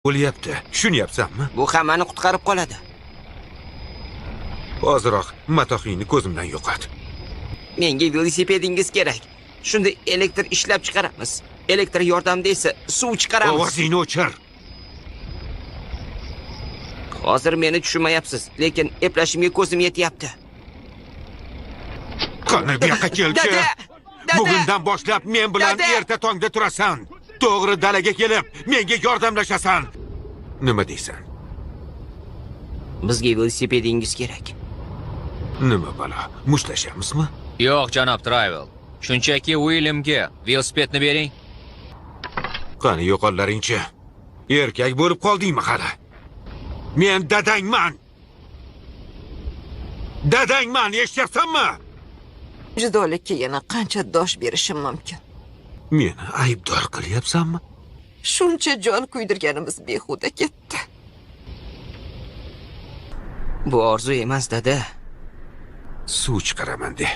Bo'lyapti. Tushunyapsanmi? Bu hammani qutqarib qoladi. Hoziroq matohingni ko'zimdan yo'qot. Menga velosipedingiz kerak. Shunda elektr ishlab chiqaramiz. Elektr yordamida esa suv chiqaramiz. Ovozingni o'chir. Hozir meni tushunmayapsiz, lekin eplashimga ko'zim yetyapti. Qani bu yoqqa kelchi. Dada! Dada! Bugundan boshlab men bilan Dada! erta tongda turasan. To'g'ri dalaga kelib, menga yordamlashasan. Nima deysan? Bizga velosipedingiz kerak. Nima balo? Mushtlashamizmi? Yo'q, janob Travel. Shunchaki Uilyamga velosipedni bering. Qani yo'qollaringchi? Erkak bo'lib qoldingmi hali? Men dadangman. Dadangman, eshityapsanmi? Judolikka yana qancha dosh berishim mumkin? Meni aybdor qilyapsanmi? Shuncha jon kuydirganimiz behuda ketdi. Bu orzu emas, dada. Suv chiqaraman de.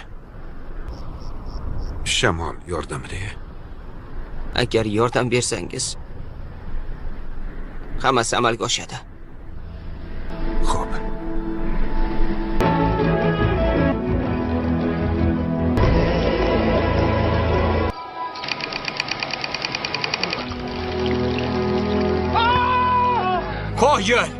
Shamol yordamida. Agar yordam bersangiz, hammasi amalga oshadi. Xo'p. Qo'yil!